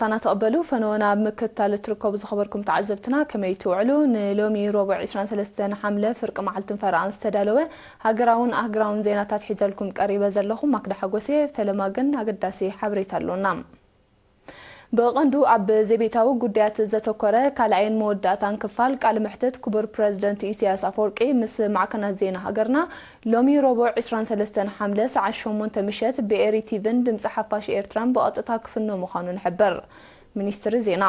ታና ተቐበሉ። ፈነወና ኣብ ምክትታል እትርከቡ ዝኸበርኩም ተዓዘብትና ከመይ ትውዕሉ? ንሎሚ ረቡዕ ዕስራን ሰለስተን ሓምለ ፍርቂ መዓልትን ፈረቓን ዝተዳለወ ሃገራውን ኣህግራውን ዜናታት ሒዘልኩም ቀሪበ ዘለኹ ማክዳ ሓጎሴ። ፈለማ ግን ኣገዳሲ ሓበሬታ ኣሎና። ብቐንዱ ኣብ ዘቤታዊ ጉዳያት ዘተኮረ ካልኣይን መወዳእታን ክፋል ቃለ መሕትት ክቡር ፕረዚደንት ኢሳያስ ኣፈወርቂ ምስ ማዕከናት ዜና ሃገርና ሎሚ ረቡዕ ዕስራን ሰለስተን ሓምለ ሰዓት ሸሞንተ ምሸት ብኤሪ ቲቪን ድምፂ ሓፋሽ ኤርትራን ብቐጥታ ክፍኖ ምዃኑ ንሕብር። ሚኒስትሪ ዜና።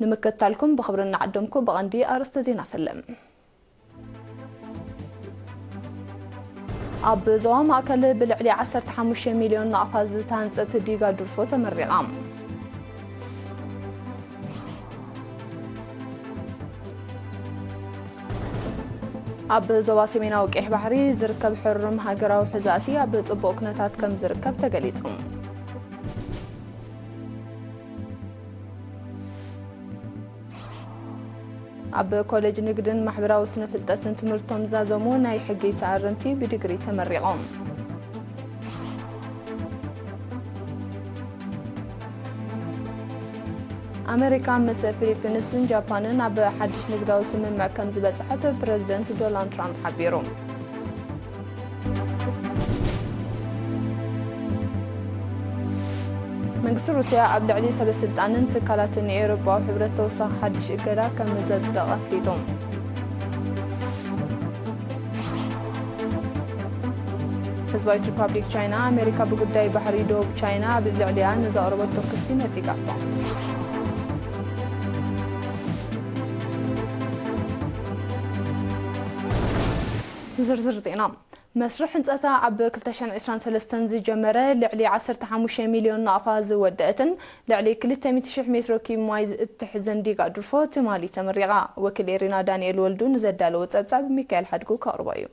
ንምክትታልኩም ብኽብሪ እናዓደምኩ ብቐንዲ ኣርእስተ ዜና ፈልም። ኣብ ዞባ ማእከል ብልዕሊ ዓሰርተ ሓሙሽተ ሚልዮን ናቕፋ ዝተሃንጸት ዲጋ ዱርፎ ተመሪቓ። ኣብ ዞባ ሰሜናዊ ቀይሕ ባሕሪ ዝርከብ ሕሩም ሃገራዊ ሕዛእቲ ኣብ ጽቡቕ ኩነታት ከም ዝርከብ ተገሊጹ። ኣብ ኮሌጅ ንግድን ማሕበራዊ ስነ ፍልጠትን ትምህርቶም ዝዛዘሙ ናይ ሕጊ ተኣረምቲ ብዲግሪ ተመሪቖም። ኣመሪካ ምስ ፊሊፒንስን ጃፓንን ኣብ ሓድሽ ንግዳዊ ስምምዕ ከም ዝበጽሐት ፕረዚደንት ዶናልድ ትራምፕ ሓቢሩ። መንግስቲ ሩስያ ኣብ ልዕሊ ሰበ ስልጣንን ትካላትን ናይ ኤውሮጳዊ ሕብረት ተወሳኺ ሓድሽ እገዳ ከም ዘጽደቐ ኣፍሊጡ። ህዝባዊት ሪፓብሊክ ቻይና፣ ኣሜሪካ ብጉዳይ ባሕሪ ደቡብ ቻይና ኣብ ልዕሊኣ ንዘቕረበቶ ክሲ ነጺጋቶ። ዝርዝር ዜና። መስርሕ ህንጸታ ኣብ ክልተ ሽሕን ዕስራን ሰለስተን ዝጀመረ ልዕሊ ዓሰርተ ሓሙሽተ ሚልዮን ናቕፋ ዝወደአትን ልዕሊ ክልተ ሚእቲ ሽሕ ሜትሮ ኪብ ማይ እትሕዘን ዲጋ ዱርፎ ትማሊ ተመሪቓ። ወኪል ኤሪና ዳንኤል ወልዱ ንዘዳለዎ ጸብጻብ ሚካኤል ሓድጉ ከቕርቦ እዩ።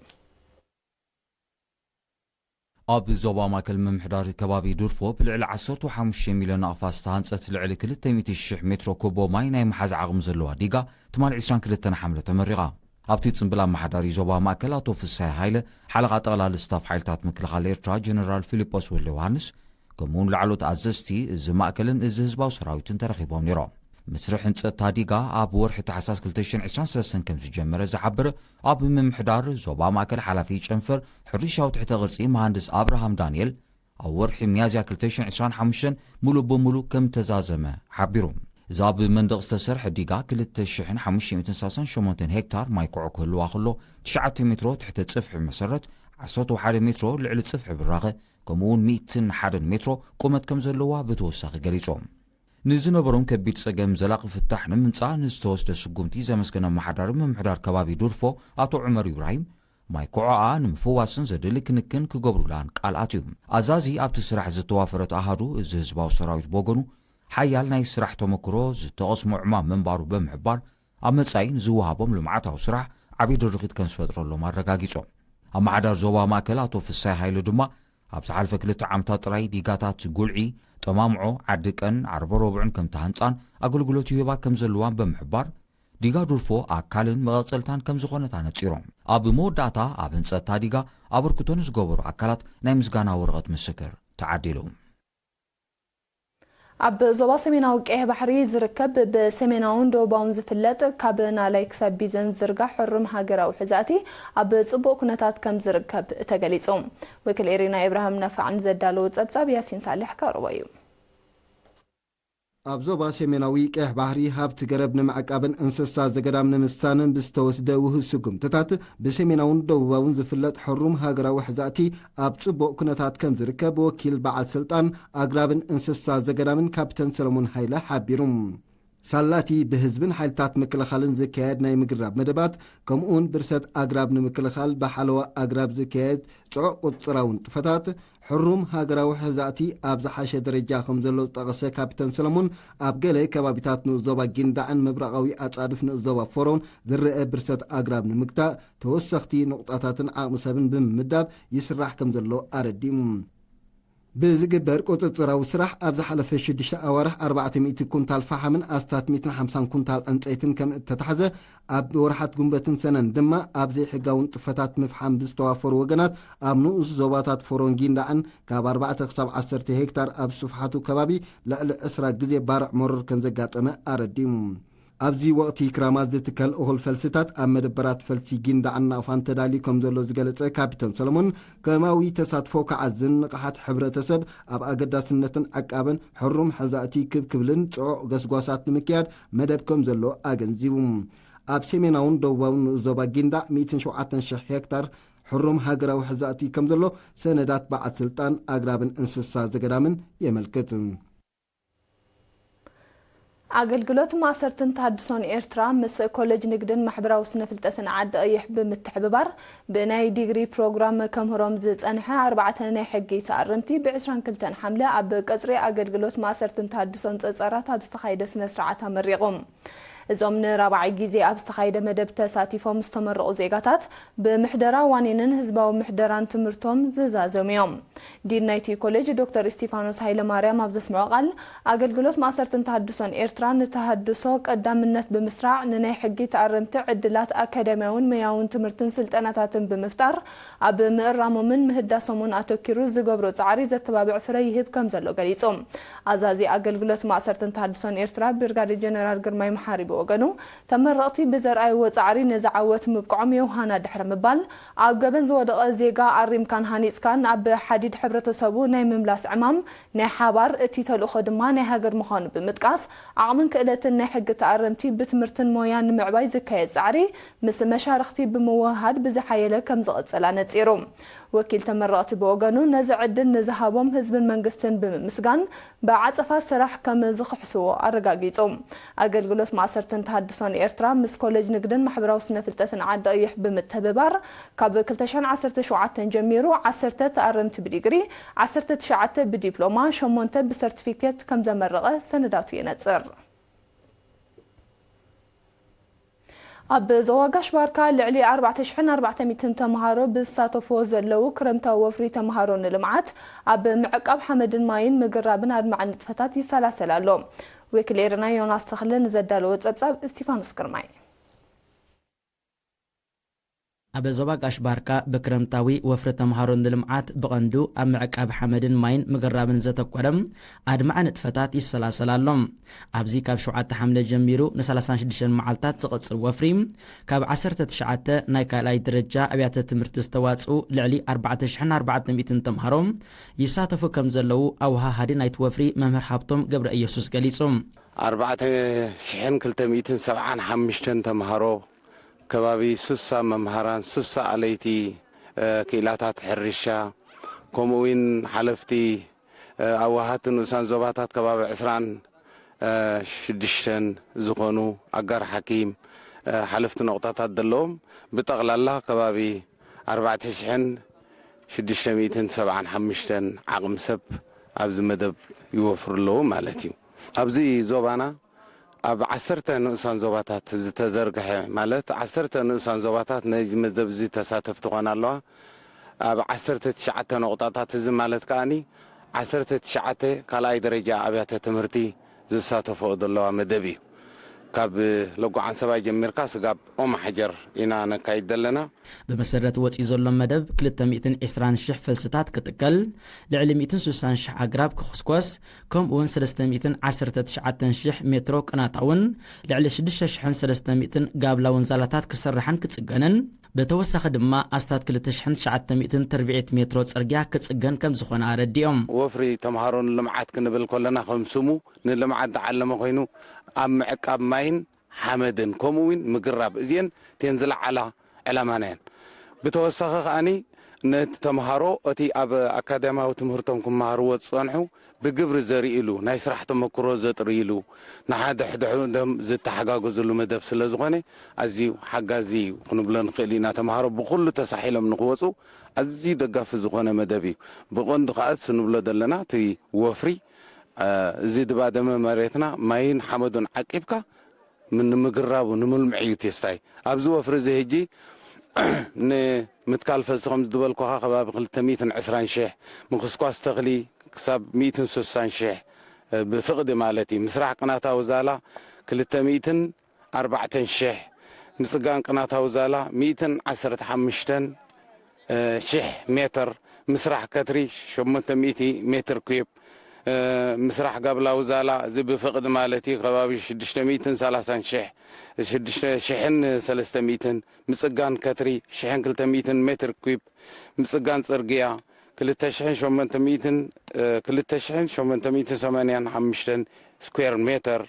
ኣብ ዞባ ማእከል ምምሕዳር ከባቢ ዱርፎ ብልዕሊ ዓሰርተ ሓሙሽተ ሚልዮን ናቕፋ ዝተሃንጸት ልዕሊ ክልተ ሚእቲ ሽሕ ሜትሮ ኩቦ ማይ ናይ ምሓዝ ዓቕሚ ዘለዋ ዲጋ ትማሊ ዕስራን ክልተን ሓምለ ተመሪቓ። ኣብቲ ጽምብል ኣመሓዳሪ ዞባ ማእከል ኣቶ ፍሳይ ሃይለ፣ ሓለቓ ጠቕላሊ ስታፍ ሓይልታት ምክልኻል ኤርትራ ጀነራል ፊሊጶስ ወልደ ዮሃንስ፣ ከምኡውን ላዕሎት ኣዘዝቲ እዚ ማእከልን እዚ ህዝባዊ ሰራዊትን ተረኺቦም ነይሮም። መስርሕ ህንጸት ታዲጋ ኣብ ወርሒ ታሕሳስ ክልተ ሽሕን ዕስራን ሰለስተን ከም ዝጀመረ ዝሓበረ ኣብ ምምሕዳር ዞባ ማእከል ሓላፊ ጨንፈር ሕርሻዊ ትሕተ ቅርጺ መሃንድስ ኣብርሃም ዳንኤል፣ ኣብ ወርሒ ሚያዝያ ክልተ ሽሕን ዕስራን ሓሙሽተን ምሉእ ብምሉእ ከም ተዛዘመ ሓቢሩ። እዚ ኣብ መንደቕ ዝተሰርሐ ዲጋ ክልተ ሽሕን ሓሙሽተ ሚእትን ሰላሳን ሸሞንተን ሄክታር ማይ ኩዖ ክህልዋ ከሎ፣ ትሽዓተ ሜትሮ ትሕተ ጽፍሒ መሰረት፣ ዓሰርተ ሓደ ሜትሮ ልዕሊ ጽፍሒ ብራኸ፣ ከምኡውን ሚእትን ሓደን ሜትሮ ቁመት ከም ዘለዋ ብተወሳኺ ገሊጾም። ንዝነበሮም ከቢድ ጸገም ዘላቒ ፍታሕ ንምምጻእ ንዝተወስደ ስጉምቲ ዘመስገነ ኣመሓዳሪ ምምሕዳር ከባቢ ዱርፎ ኣቶ ዑመር ኢብራሂም፣ ማይ ኮዖኣ ንምፍዋስን ዘድሊ ክንክን ክገብሩላን ቃል ኣትዩ። ኣዛዚ ኣብቲ ስራሕ ዝተዋፈረት ኣሃዱ እዚ ህዝባዊ ሰራዊት ብወገኑ፣ ሓያል ናይ ስራሕ ተመክሮ ዝተቐስሞ ዕማም ምንባሩ ብምሕባር፣ ኣብ መጻኢ ንዝወሃቦም ልምዓታዊ ስራሕ ዓቢ ድርኺት ከም ዝፈጥረሎም ኣረጋጊጾም። ኣመሓዳሪ ዞባ ማእከል ኣቶ ፍሳይ ሃይለ ድማ፣ ኣብ ዝሓለፈ ክልተ ዓመታት ጥራይ ዲጋታት ጉልዒ፣ ጠማምዖ፣ ዓዲ ቀን፣ ዓርበ ረቡዕን ከም ተሃንጻን ኣገልግሎት ይህባ ከም ዘለዋን ብምሕባር፣ ዲጋ ዱርፎ ኣካልን መቐጸልታን ከም ዝኾነት ኣነጺሮም። ኣብ መወዳእታ ኣብ ህንጸት እታ ዲጋ ኣበርክቶ ንዝገበሩ ኣካላት ናይ ምስጋና ወረቐት ምስክር ተዓዲሉ። ኣብ ዞባ ሰሜናዊ ቀይሕ ባሕሪ ዝርከብ ብሰሜናውን ደቡባውን ዝፍለጥ ካብ ናላይ ክሳብ ቢዘን ዝርጋሕ ሕሩም ሃገራዊ ሕዛእቲ ኣብ ጽቡቕ ኩነታት ከም ዝርከብ ተገሊጹ። ወኪል ኤሪና ኢብራሂም ነፋዕ ንዘዳለዎ ጸብጻብ ያሲን ሳልሕ ከቕርቦ እዩ። ኣብ ዞባ ሰሜናዊ ቀይሕ ባሕሪ ሃብቲ ገረብ ንምዕቃብን እንስሳ ዘገዳም ንምስታንን ብዝተወስደ ውሁድ ስጉምትታት ብሰሜናውን ደቡባውን ዝፍለጥ ሕሩም ሃገራዊ ሕዛእቲ ኣብ ጽቡቕ ኩነታት ከም ዝርከብ ወኪል በዓል ስልጣን ኣግራብን እንስሳ ዘገዳምን ካፕተን ሰለሞን ሃይለ ሓቢሩ። ሳላቲ ብህዝብን ሓይልታት ምክልኻልን ዝካየድ ናይ ምግራብ መደባት፣ ከምኡውን ብርሰት ኣግራብ ንምክልኻል ብሓለዋ ኣግራብ ዝካየድ ጽዑቕ ቁጽራዊ ንጥፈታት፣ ሕሩም ሃገራዊ ሕዛእቲ ኣብ ዝሓሸ ደረጃ ከም ዘሎ ዝጠቐሰ ካፕተን ሰለሞን፣ ኣብ ገለ ከባቢታት ንኡስ ዞባ ጊንዳዕን ምብራቓዊ ኣጻድፍ ንኡስ ዞባ ፎሮን ዝረአ ብርሰት ኣግራብ ንምግታእ ተወሰኽቲ ንቑጣታትን ዓቕሚ ሰብን ብምምዳብ ይስራሕ ከም ዘሎ ኣረዲኡ። ብዝግበር ቁፅፅራዊ ስራሕ ኣብ ዝሓለፈ ሽዱሽተ ኣዋርሕ ኣርባዕተ ሚእቲ ኩንታል ፈሓምን ኣስታት ሚእትን ሓምሳን ኩንታል ዕንፀይትን ከም እተታሕዘ፣ ኣብ ወርሓት ጉንበትን ሰነን ድማ ኣብ ዘይሕጋዊ ንጥፈታት ምፍሓም ብዝተዋፈሩ ወገናት ኣብ ንኡስ ዞባታት ፎሮን ጊንዳዕን ካብ ኣርባዕተ ክሳብ ዓሰርተ ሄክታር ኣብ ስፍሓቱ ከባቢ ልዕሊ ዕስራ ግዜ ባርዕ መሮር ከም ዘጋጠመ ኣረዲኡ። ኣብዚ ወቕቲ ክራማት ዝትከል እኹል ፈልስታት ኣብ መደበራት ፈልሲ ጊንዳዕን ናቕፋን ተዳልዩ ከም ዘሎ ዝገለጸ ካፒተን ሰለሞን፣ ከማዊ ተሳትፎ ክዓዝን ንቕሓት ሕብረተሰብ ኣብ ኣገዳስነትን ዕቃበን ሕሩም ሕዛእቲ ክብ ክብልን ጽዑቕ ገስጓሳት ንምክያድ መደብ ከም ዘሎ ኣገንዚቡ። ኣብ ሰሜናውን ደቡባውን ንኡስ ዞባ ጊንዳዕ ሚእትን ሸውዓተን ሽሕ ሄክታር ሕሩም ሃገራዊ ሕዛእቲ ከም ዘሎ ሰነዳት በዓል ስልጣን ኣግራብን እንስሳ ዘገዳምን የመልክት። ኣገልግሎት ማእሰርትን ተሃድሶን ኤርትራ ምስ ኮሌጅ ንግድን ማሕበራዊ ስነ ፍልጠትን ዓዲ ቀይሕ ብምትሕብባር ብናይ ዲግሪ ፕሮግራም ከምህሮም ዝጸንሐ ኣርባዕተ ናይ ሕጊ ተኣረምቲ ብ ዕስራን ክልተን ሓምለ ኣብ ቀጽሪ ኣገልግሎት ማእሰርትን ተሃድሶን ጸጸራት ኣብ ዝተኻየደ ስነ ስርዓት ኣመሪቑ። እዞም ንራብዓይ ግዜ ኣብ ዝተኻየደ መደብ ተሳቲፎም ዝተመረቑ ዜጋታት ብምሕደራ ዋኒንን ህዝባዊ ምሕደራን ትምህርቶም ዝዛዘሙ እዮም። ዲን ናይቲ ኮሌጅ ዶክተር እስቲፋኖስ ሃይለማርያም ኣብ ዘስምዖ ቃል፣ ኣገልግሎት ማእሰርትን ተሃድሶን ኤርትራ ንተሃድሶ ቀዳምነት ብምስራዕ፣ ንናይ ሕጊ ተኣረምቲ ዕድላት ኣካዳሚያውን መያውን ትምህርትን ስልጠናታትን ብምፍጣር፣ ኣብ ምእራሞምን ምህዳሶምን ኣተኪሩ ዝገብሮ ጻዕሪ ዘተባብዕ ፍረ ይህብ ከም ዘሎ ገሊጹ። ኣዛዚ ኣገልግሎት ማእሰርትን ተሃድሶን ኤርትራ ብርጋዴር ጀነራል ግርማይ መሓሪ ብወገኑ፣ ተመረቕቲ ብዘርኣይዎ ጻዕሪ ነዚ ዓወት ምብቅዖም የውሃና ድሕሪ ምባል፣ ኣብ ገበን ዝወደቐ ዜጋ ኣሪምካን ሃኒጽካን ኣብ ሓዲድ ሕብረተሰቡ ናይ ምምላስ ዕማም ናይ ሓባር፣ እቲ ተልእኾ ድማ ናይ ሃገር ምዃኑ ብምጥቃስ፣ ዓቕምን ክእለትን ናይ ሕጊ ተኣረምቲ ብትምህርትን ሞያን ንምዕባይ ዝካየድ ጻዕሪ ምስ መሻርኽቲ ብምውህሃድ ብዝሓየለ ከም ዝቕጽል ኣነጺሩ። ወኪል ተመረቕቲ ብወገኑ፣ ነዚ ዕድል ንዝሃቦም ህዝብን መንግስትን ብምምስጋን፣ ብዓጸፋ ስራሕ ከም ዝኽሕስዎ ኣረጋጊጹ። ኣገልግሎት ማእሰርትን ተሃድሶን ኤርትራ ምስ ኮሌጅ ንግድን ማሕበራዊ ስነ ፍልጠትን ዓዲ ቀይሕ ብምትሕብባር፣ ካብ ክልተ ሽሕን ዓሰርተ ሸውዓተን ጀሚሩ ዓሰርተ ተኣረምቲ ብዲግሪ፣ ዓሰርተ ትሽዓተ ብዲፕሎማ፣ ሸሞንተ ብሰርቲፊኬት ከም ዘመረቐ ሰነዳቱ የነጽር። ኣብ ዞባ ጋሽ ባርካ ልዕሊ ኣርባዕተ ሽሕን ኣርባዕተ ሚእትን ተምሃሮ ብዝሳተፍዎ ዘለዉ ክረምታዊ ወፍሪ ተምሃሮ ንልምዓት ኣብ ምዕቃብ ሓመድን ማይን ምግራብን ኣድማዕን ንጥፈታት ይሰላሰል ኣሎ። ወኪል ኤረና ዮናስ ተኽለ ንዘዳለዎ ጸብጻብ እስቲፋኖስ ግርማይ። ኣብ ዞባ ጋሽ ባርካ ብክረምታዊ ወፍሪ ተምሃሮ ንልምዓት ብቐንዱ ኣብ ምዕቃብ ሓመድን ማይን ምግራብን ዘተኮረ ኣድማዒ ንጥፈታት ይሰላሰል ኣሎ። ኣብዚ ካብ ሸውዓተ ሓምለ ጀሚሩ ንሰላሳን ሽዱሽተን መዓልታት ዝቕጽል ወፍሪ፣ ካብ ዓሰርተ ትሽዓተ ናይ ካልኣይ ደረጃ ኣብያተ ትምህርቲ ዝተዋጽኡ ልዕሊ ኣርባዕተ ሽሕን ኣርባዕተ ሚእትን ተምሃሮ ይሳተፉ ከም ዘለዉ ኣወሃሃዲ ናይቲ ወፍሪ መምህር ሃብቶም ገብረ ኢየሱስ ገሊጹ። ኣርባዕተ ሽሕን ክልተ ሚእትን ሰብዓን ሓሙሽተን ተምሃሮ፣ ከባቢ ሱሳ መምሃራን፣ ሱሳ ኣለይቲ፣ እ፣ ክኢላታት ሕርሻ፣ ከምኡ እውን ሓለፍቲ፣ እ፣ ኣዋሃድቲ ንኡሳን ዞባታት ከባቢ ዕስራን፣ እ፣ ሽዱሽተን ዝኾኑ ኣጋር ሓኪም፣ እ፣ ሓለፍቲ ነቑጣታት ዘለዎም ብጠቕላላ ከባቢ ኣርባዕተ ሽሕን ሽዱሽተ ሚእትን ሰብዓን ሓሙሽተን ዓቕሚ ሰብ ኣብዚ መደብ ይወፍሩ ኣለዉ ማለት እዩ። ኣብዚ ዞባና ኣብ ዓሰርተ ንኡሳን ዞባታት ዝተዘርግሐ፣ ማለት ዓሰርተ ንኡሳን ዞባታት ነዚ መደብ እዚ ተሳተፍቲ ኾና ኣለዋ። ኣብ ዓሰርተ ትሽዓተ ነቑጣታት፣ እዚ ማለት ከኣኒ ዓሰርተ ትሽዓተ ካልኣይ ደረጃ ኣብያተ ትምህርቲ ዝሳተፍኦ ዘለዋ መደብ እዩ። ካብ ሎጎ ዓንሰባ ጀሚርካ ስጋብ ኦም ሓጀር ኢና ነካይድ ዘለና። ብመሰረት ወጺኡ ዘሎ መደብ፣ ክልተ ሚእትን ዕስራን ሽሕ ፈልስታት ክትከል፣ ልዕሊ ሚእትን ስሳን ሽሕ ኣግራብ ክኹስኮስ፣ ከምኡ እውን ሰለስተ ሚእትን ዓሰርተ ትሽዓተን ሽሕ ሜትሮ ቅናታውን ልዕሊ ሽዱሽተ ሽሕን ሰለስተ ሚእትን ጋብላውን ዛላታት ክስራሕን ክጽገንን፣ ብተወሳኺ ድማ ኣስታት ክልተ ሽሕን ትሽዓተ ሚእትን ትርብዒት ሜትሮ ጽርግያ ክጽገን ከም ዝኾነ ኣረዲኦም። ወፍሪ ተምሃሮ ንልምዓት ክንብል ከለና፣ ከም ስሙ ንልምዓት ዝዓለመ ኮይኑ፣ ኣብ ምዕቃብ ማይን ሓመድን፣ ከምኡ እውን ምግራብ፣ እዚአን እተን ዝለዓላ ዕላማና እየን። ብተወሳኺ ከኣኒ፣ ነቲ ተምሃሮ እቲ ኣብ ኣካዳሚያዊ ትምህርቶም ክመሃርዎ ዝጸንሑ ብግብሪ ዘርእሉ፣ ናይ ስራሕ ተመክሮ ዘጥርይሉ፣ ንሓድሕዶም ዝተሓጋገዝሉ መደብ ስለ ዝኾነ፣ ኣዝዩ ሓጋዚ እዩ ክንብሎ ንኽእል ኢና። ተምሃሮ ብኹሉ ተሳሒሎም ንኽወጹ ኣዝዩ ደጋፊ ዝኾነ መደብ እዩ። ብቐንዱ ከኣ ንብሎ ዘለና፣ እቲ ወፍሪ፣ እ፣ እዚ ዝባደመ መሬትና ማይን ሓመዱን ዓቂብካ ም-፣ ንምግራቡ፣ ንምልምዕ እዩ ቴስታይ። ኣብዚ ወፍሪ እዚ ሕጂ ንምትካል ፈልሲ፣ ከም ዝበልኩኻ፣ ከባቢ ክልተ ሚእትን ዕስራን ሽሕ፣ ምኹስኳስ ተኽሊ፣ ክሳብ ሚእትን ስሳን ሽሕ ብፍቕዲ ማለት እዩ። ምስራሕ ቅናታዊ ዛላ ክልተ ሚእትን ኣርባዕተን ሽሕ፣ ምጽጋን ቅናታዊ ዛላ ሚእትን ዓሰርተ ሓሙሽተን ሽሕ ሜትር፣ ምስራሕ ከትሪ ሸሞንተ ሚእቲ ሜትር ኪዩብ፣ ምስራሕ ጋብላዊ ዛላ እዚ ብፍቕዲ ማለት እዩ ከባቢ ሽዱሽተ ሚእትን ሰላሳን ሽሕ፣ ሽዱሽተ ሽሕን ሰለስተ ሚእትን፣ ምጽጋን ከትሪ ሽሕን ክልተ ሚእትን ሜትር ኪዩብ፣ ምጽጋን ጽርግያ ክልተ ሽሕን ሸሞንተ ሚእትን፣ ክልተ ሽሕን ሸሞንተ ሚእትን ሰማንያን ሓሙሽተን ስኩዌር ሜተር፣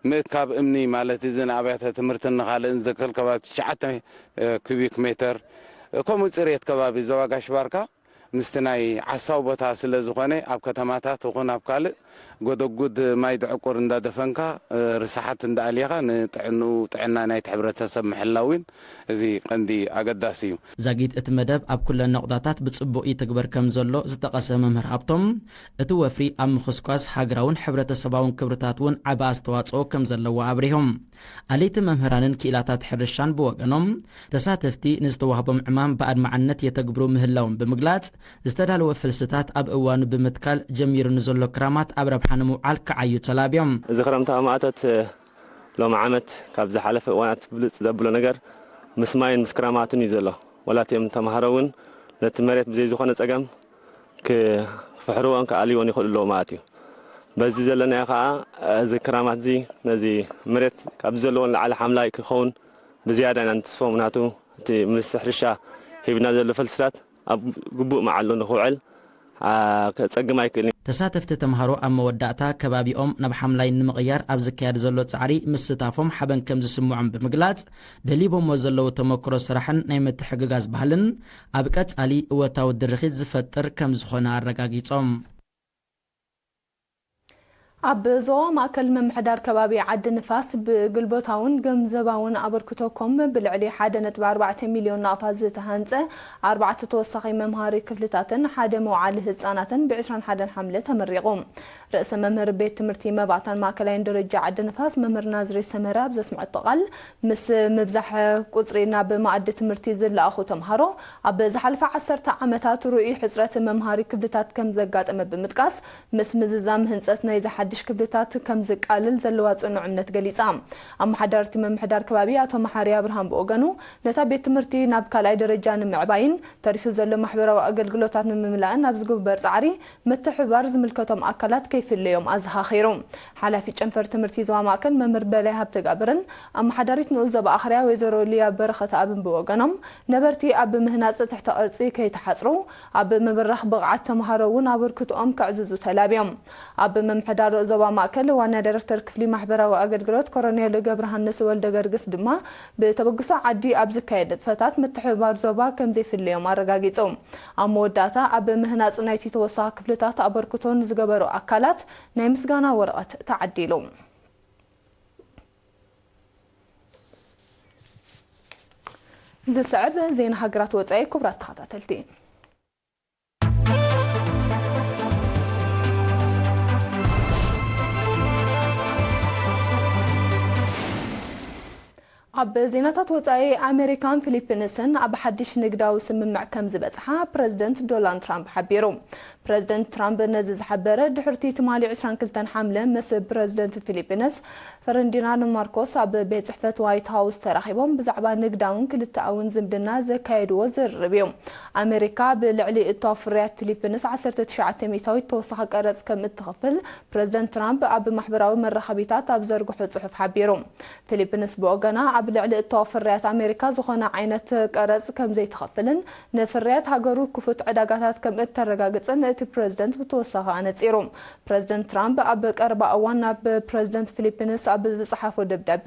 ምእካብ እምኒ ማለት እዚ ንኣብያተ ትምህርትን ንኻልእን ዘከል ከባቢ ትሽዓተ ኩቢክ ሜተር፣ ከምኡ ጽሬት ከባቢ ዞባ ጋሽ ባርካ ምስቲ ናይ ዓሳው ቦታ ስለ ዝኾነ ኣብ ከተማታት ይኹን ኣብ ካልእ ጎደጉድ ማይ ድዕቁር እንዳደፈንካ፣ ርስሓት እንዳኣልየኻ ንጥዕንኡ ጥዕና ናይቲ ሕብረተሰብ ምሕላው እውን እዚ ቀንዲ ኣገዳሲ እዩ። ዛጊት እቲ መደብ ኣብ ኩለን ነቑጣታት ብጽቡቕ ይትግበር ከም ዘሎ ዝጠቐሰ መምህር ሃብቶም፣ እቲ ወፍሪ ኣብ ምኹስኳስ ሃገራውን ሕብረተሰባውን ክብርታት እውን ዓቢ ኣስተዋጽኦ ከም ዘለዎ ኣብሪሆም። ኣለይቲ መምህራንን ክኢላታት ሕርሻን ብወገኖም፣ ተሳተፍቲ ንዝተዋህቦም ዕማም ብኣድማዕነት የተግብሩ ምህላዎም ብምግላጽ፣ ዝተዳለወ ፈልስታት ኣብ እዋኑ ብምትካል ጀሚሩ ንዘሎ ክራማት ኣብ ረብሓ ንምውዓል ክዓዩ ተላብዮም። እዚ ክረምቲ ኣብ ማእቶት ሎሚ ዓመት ካብ ዝሓለፈ እዋናት ብልጽ ዘብሎ ነገር ምስ ማይን ምስ ክራማትን እዩ ዘሎ። ወላ እቲኦም ተምሃሮ እውን ነቲ መሬት ብዘይ ዝኾነ ጸገም ክፍሕርዎን ክኣልይዎን ይኽእሉ ኣለዉ ማለት እዩ። በዚ ዘለናዮ ከዓ እዚ ክራማት እዚ ነዚ መሬት ካብ ዘለዎ ንላዕሊ ሓምላይ ክኸውን ብዝያዳ ኢና ንትስፎ። ምክንያቱ እቲ ሚኒስትሪ ሕርሻ ሂብና ዘሎ ፈልስታት ኣብ ግቡእ መዓሉ ንክውዕል ጸግም ኣይክእልን። ተሳተፍቲ ተምሃሮ ኣብ መወዳእታ ከባቢኦም ናብ ሓምላይ ንምቕያር ኣብ ዝካየድ ዘሎ ጻዕሪ ምስታፎም ሓበን ከም ዝስምዖም ብምግላጽ፣ ደሊቦሞ ዘለዉ ተመክሮ ስራሕን ናይ ምትሕግጋዝ ባህልን ኣብ ቀጻሊ እወታዊ ድርኺት ዝፈጥር ከም ዝኾነ ኣረጋጊጾም። ኣብ ዞባ ማእከል ምምሕዳር ከባቢ ዓዲ ንፋስ ብግልቦታውን ገንዘባውን ኣበርክቶኮም ብልዕሊ ሓደ ነጥቢ ኣርባዕተ ሚልዮን ናቕፋ ዝተሃንጸ ኣርባዕተ ተወሳኺ መምሃሪ ክፍልታትን ሓደ መውዓሊ ህጻናትን ብ ዕስራን ሓደን ሓምለ ተመሪቑ። ርእሰ መምህር ቤት ትምህርቲ መባእታን ማእከላይን ደረጃ ዓዲ ንፋስ መምህር ናዝሬት ሰመረ ኣብ ዘስምዐቶ ቃል፣ ምስ ምብዛሕ ቁጽሪ ናብ መኣዲ ትምህርቲ ዝለኣኹ ተምሃሮ ኣብ ዝሓለፈ ዓሰርተ ዓመታት ርኡይ ሕጽረት መምሃሪ ክፍልታት ከም ዘጋጠመ ብምጥቃስ፣ ምስ ምዝዛም ህንጸት ናይዚ ሓድሽ ክፍልታት ከም ዝቃልል ዘለዋ ጽኑዕ እምነት ገሊጻ። ኣመሓዳርቲ ምምሕዳር ከባቢ ኣቶ መሓሪ ኣብርሃም ብወገኑ፣ ነታ ቤት ትምህርቲ ናብ ካልኣይ ደረጃ ንምዕባይን ተሪፉ ዘሎ ማሕበራዊ ኣገልግሎታት ንምምላእን ኣብ ዝግበር ጻዕሪ ምትሕብባር ዝምልከቶም ኣካላት ከይፍለዮም ኣዘኻኺሩ። ሓላፊ ጨንፈር ትምህርቲ ዞባ ማእከል መምህር በላይ ሃብተጋብርን ኣመሓዳሪት ንኡስ ዞባ ኣኽርያ ወይዘሮ ሊያ በረኸት ኣብን ብወገኖም፣ ነበርቲ ኣብ ምህናጽ ትሕተ ቅርጺ ከይተሓጽሩ፣ ኣብ ምብራኽ ብቕዓት ተምሃሮ እውን ኣበርክትኦም ከዕዝዙ ተላብዮም። ኣብ ምምሕዳር ዞባ ማእከል ዋና ዳይሬክተር ክፍሊ ማሕበራዊ ኣገልግሎት ኮሎኔል ገብረሃንስ ወልደገርግስ ድማ፣ ብተበግሶ ዓዲ ኣብ ዝካየድ ንጥፈታት ምትሕብባር ዞባ ከም ዘይፍለዮም ኣረጋጊጹ። ኣብ መወዳእታ፣ ኣብ ምህናጽ ናይቲ ተወሳኺ ክፍልታት ኣበርክቶ ንዝገበሩ ኣካላት ናይ ምስጋና ወረቐት ተዓዲሉ። ዝስዕብ ዜና ሃገራት ወጻኢ። ክቡራት ተኸታተልቲ፣ ኣብ ዜናታት ወጻኢ፣ ኣሜሪካን ፊሊፒንስን ኣብ ሓድሽ ንግዳዊ ስምምዕ ከም ዝበጽሓ ፕረዚደንት ዶናልድ ትራምፕ ሓቢሩ። ፕረዚደንት ትራምፕ ነዚ ዝሓበረ ድሕርቲ ትማሊ ዕስራን ክልተን ሓምለ ምስ ፕረዚደንት ፊሊፒንስ ፈርዲናንድ ማርኮስ ኣብ ቤት ጽሕፈት ዋይት ሃውስ ተራኺቦም ብዛዕባ ንግዳውን ክልተኣውን ዝምድና ዘካየድዎ ዝርርብ እዩ። ኣሜሪካ ብልዕሊ እቶ ፍርያት ፊሊፒንስ ዓሰርተ ትሽዓተ ሚእታዊት ተወሳኺ ቀረጽ ከም እትኸፍል ፕረዚደንት ትራምፕ ኣብ ማሕበራዊ መራኸቢታት ኣብ ዘርግሖ ጽሑፍ ሓቢሩ። ፊሊፒንስ ብወገና ኣብ ልዕሊ እቶ ፍርያት ኣሜሪካ ዝኾነ ዓይነት ቀረጽ ከም ዘይትኸፍልን ንፍርያት ሃገሩ ክፉት ዕዳጋታት ከም እተረጋግጽን እቲ ፕረዚደንት ብተወሳኺ ኣነጺሩ። ፕረዚደንት ትራምፕ ኣብ ቀረባ እዋን ናብ ፕረዚደንት ፊሊፒንስ ኣብ ዝጸሓፎ ደብዳቤ፣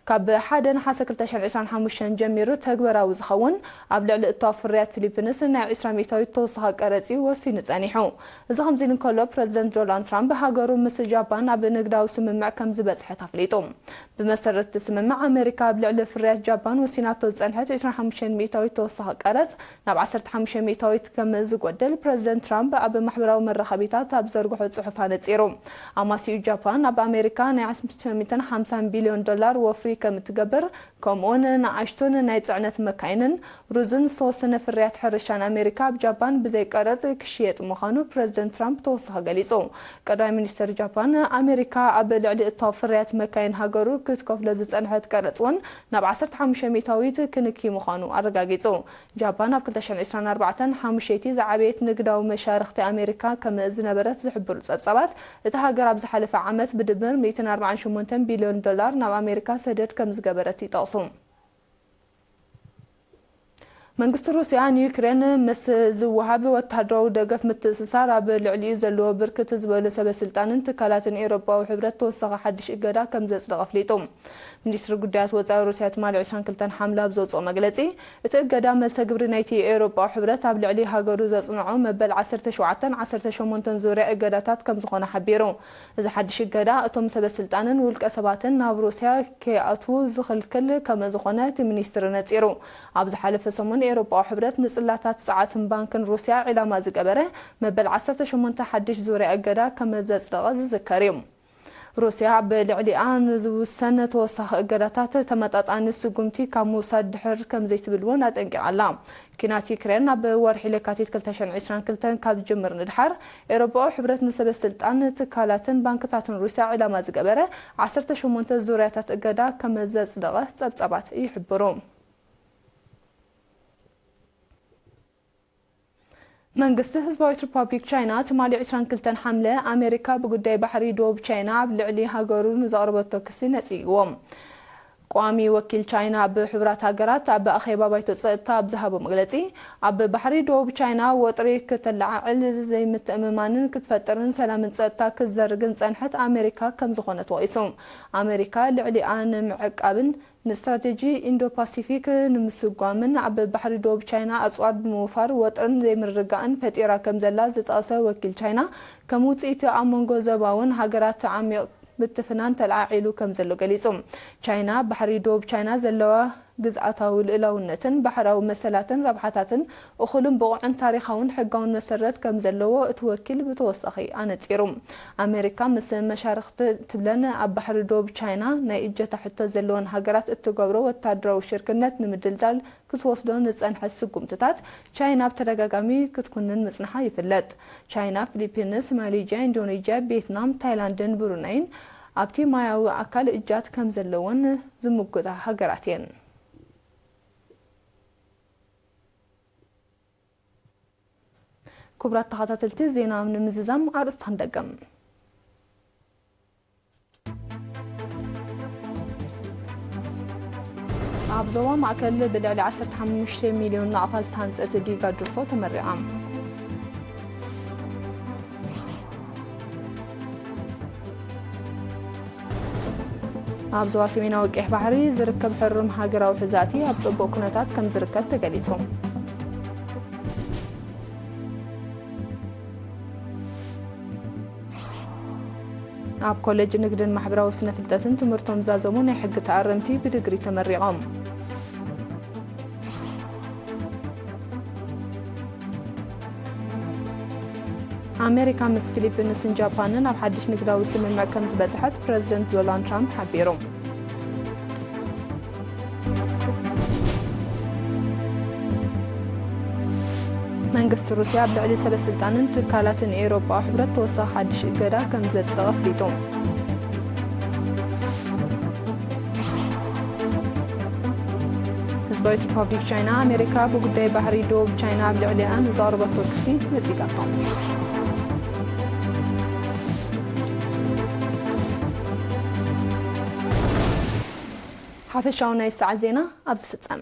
ካብ ሓደ ነሓሰ ክልተ ሽሕን ዕስራን ሓሙሽተን ጀሚሩ ተግበራዊ ዝኸውን ኣብ ልዕሊ እቶ ፍርያት ፊሊፒንስ ናይ ዕስራ ሚእታዊት ተወሳኺ ቀረጽ እዩ ወሲኑ ጸኒሑ። እዚ ከምዚ ኢሉ እንከሎ፣ ፕረዚደንት ዶናልድ ትራምፕ ሃገሩ ምስ ጃፓን ኣብ ንግዳዊ ስምምዕ ከም ዝበጽሐት ኣፍሊጡ። ብመሰረት እቲ ስምምዕ፣ ኣሜሪካ ኣብ ልዕሊ ፍርያት ጃፓን ወሲናቶ ዝጸንሐት ዕስራን ሓሙሽተን ሚእታዊት ተወሳኺ ቀረጽ ናብ ዓሰርተ ሓሙሽተ ሚእታዊት ከም ዝጎድል ፕረዚደንት ትራምፕ ኣብ ብማሕበራዊ መራኸቢታት ኣብ ዘርግሖ ጽሑፍ ኣነጺሩ። ኣማሲኡ ጃፓን ኣብ ኣሜሪካ ናይ ኣስር ሚእትን ሓምሳን ቢልዮን ዶላር ወፍሪ ከም እትገብር፣ ከምኡውን ንኣሽቱን ናይ ጽዕነት መካይንን ሩዝን ዝተወሰነ ፍርያት ሕርሻን ኣሜሪካ ኣብ ጃፓን ብዘይ ቀረጽ ክሽየጥ ምዃኑ ፕረዚደንት ትራምፕ ተወሳኺ ገሊጹ። ቀዳማይ ሚኒስተር ጃፓን፣ ኣሜሪካ ኣብ ልዕሊ እታው ፍርያት መካይን ሃገሩ ክትከፍሎ ዝጸንሐት ቀረጽ እውን ናብ ዓሰርተ ሓሙሽተ ሚእታዊት ክንኪ ምዃኑ ኣረጋጊጹ። ጃፓን ኣብ ክልተ ሽሕን ዕስራን ኣርባዕተን ሓሙሽተይቲ ዝዓበየት ንግዳዊ መሻርኽቲ ኣሜሪካ ከም ዝነበረት ዝሕብሩ ጸብጻባት፣ እታ ሃገር ኣብ ዝሓለፈ ዓመት ብድምር ሚእትን ኣርባዓን ሸሞንተን ቢልዮን ዶላር ናብ ኣሜሪካ ሰደድ ከም ዝገበረት ይጠቕሱ። መንግስቲ ሩስያ ንዩክሬን ምስ ዝወሃብ ወተሃደራዊ ደገፍ ምትእስሳር ኣብ ልዕሊኡ ዘለዎ ብርክት ዝበሉ ሰበ ስልጣንን ትካላትን ኤውሮጳዊ ሕብረት ተወሳኺ ሓድሽ እገዳ ከም ዘጽደቐ ኣፍሊጡ። ሚኒስትሪ ጉዳያት ወጻኢ ሩስያ ትማሊ ዕስራን ክልተን ሓምለ ኣብ ዘውጽኦ መግለጺ፣ እቲ እገዳ መልሰ ግብሪ ናይቲ ኤውሮጳዊ ሕብረት ኣብ ልዕሊ ሃገሩ ዘጽንዖ መበል ዓሰርተ ሸውዓተን ዓሰርተ ሸሞንተን ዙርያ እገዳታት ከም ዝኾነ ሓቢሩ። እዚ ሓድሽ እገዳ እቶም ሰበ ስልጣንን ውልቀ ሰባትን ናብ ሩስያ ከይኣትዉ ዝኽልክል ከም ዝኾነ እቲ ሚኒስትሪ ነጺሩ። ኣብ ዝሓለፈ ሰሙን ኤውሮጳዊ ሕብረት ንጽላታት ጸዓትን ባንክን ሩስያ ዒላማ ዝገበረ መበል ዓሰርተ ሸሞንተ ሓድሽ ዙርያ እገዳ ከም ዘጽደቐ ዝዝከር እዩ። ሩስያ ኣብ ልዕሊኣ ንዝውሰን ተወሳኺ እገዳታት ተመጣጣኒ ስጉምቲ ካብ ምውሳድ ድሕር ከም ዘይትብል እውን ኣጠንቂቓ ኣላ። ኲናት ዩክሬን ኣብ ወርሒ ለካቲት ክልተ ሽሕን ዕስራን ክልተን ካብ ዝጅምር ንድሓር፣ ኤውሮጳዊ ሕብረት ንሰበ ስልጣን ትካላትን ባንክታትን ሩስያ ዒላማ ዝገበረ ዓሰርተ ሸሞንተ ዙርያታት እገዳ ከም ዘጽደቐ ጸብጻባት ይሕብሩ። መንግስቲ ህዝባዊት ሪፓብሊክ ቻይና ትማሊ ዕስራን ክልተን ሓምለ ኣሜሪካ ብጉዳይ ባሕሪ ደቡብ ቻይና ኣብ ልዕሊ ሃገሩ ንዘቕረበቶ ክሲ ነጺግዎ። ቋሚ ወኪል ቻይና ኣብ ሕቡራት ሃገራት ኣብ ኣኼባ ባይቶ ጸጥታ ኣብ ዝሃቦ መግለጺ፣ ኣብ ባሕሪ ደቡብ ቻይና ወጥሪ ከተለዓዕል ዘይምትእምማንን ክትፈጥርን ሰላምን ጸጥታ ክትዘርግን ጸንሐት ኣሜሪካ ከም ዝኾነ ተወቂሱ። ኣሜሪካ ልዕሊኣ ንምዕቃብን ንስትራቴጂ ኢንዶ ፓሲፊክ ንምስጓምን ኣብ ባሕሪ ደቡብ ቻይና ኣጽዋር ብምውፋር ወጥርን ዘይምርግጋእን ፈጢራ ከም ዘላ ዝጠቐሰ ወኪል ቻይና፣ ከም ውጽኢቲ ኣብ መንጎ ዞባውን ሃገራት ዓሚቕ ምትፍናን ተለዓዒሉ ከም ዘሎ ገሊጹ። ቻይና ባሕሪ ደቡብ ቻይና ዘለዋ ግዝኣታዊ ልኡላውነትን ባሕራዊ መሰላትን ረብሓታትን እኹልን ብቑዕን ታሪኻውን ሕጋውን መሰረት ከም ዘለዎ እቲ ወኪል ብተወሳኺ ኣነጺሩ። ኣሜሪካ ምስ መሻርኽቲ ትብለን ኣብ ባሕሪ ደቡብ ቻይና ናይ እጀታ ሕቶ ዘለወን ሃገራት እትገብሮ ወታደራዊ ሽርክነት ንምድልዳል ክትወስዶ ንጸንሐት ስጉምትታት ቻይና ብተደጋጋሚ ክትኩንን ምጽንሓ ይፍለጥ። ቻይና፣ ፊሊፒንስ፣ ማሌዥያ፣ ኢንዶኔዥያ፣ ቪየትናም፣ ታይላንድን ብሩናይን ኣብቲ ማያዊ ኣካል እጃት ከም ዘለወን ዝምጉታ ሃገራት እየን። ክቡራት ተኸታተልቲ፣ ዜና ንምዝዛም ኣርእስታን ደገም። ኣብ ዞባ ማእከል ብልዕሊ ዓሰርተ ሓሙሽተ ሚልዮን ናቕፋ ዝተሃንጸት ዲጋ ድርፎ ተመሪቓ። ኣብ ዞባ ሰሜናዊ ቀይሕ ባሕሪ ዝርከብ ሕሩም ሃገራዊ ሕዛእቲ ኣብ ጽቡቕ ኩነታት ከም ዝርከብ ተገሊጹ። ኣብ ኮሌጅ ንግድን ማሕበራዊ ስነ ፍልጠትን ትምህርቶም ዝዛዘሙ ናይ ሕጊ ተኣረምቲ ብድግሪ ተመሪቖም። ኣሜሪካ ምስ ፊሊፒንስን ጃፓንን ኣብ ሓድሽ ንግዳዊ ስምምዕ ከም ዝበጽሐት ፕረዚደንት ዶናልድ ትራምፕ ሓቢሩ። መንግስቲ ሩስያ ኣብ ልዕሊ ሰበ ስልጣንን ትካላትን ኤውሮጳዊ ሕብረት ተወሳኺ ሓድሽ እገዳ ከም ዘጽደቐ ኣፍሊጡ። ህዝባዊት ሪፓብሊክ ቻይና፣ ኣሜሪካ ብጉዳይ ባሕሪ ደቡብ ቻይና ኣብ ልዕሊኣ ንዘቕረበቶ ክሲ ነጺጋቶ። ሓፈሻዊ ናይ ሰዓት ዜና ኣብዚ ፍጸም።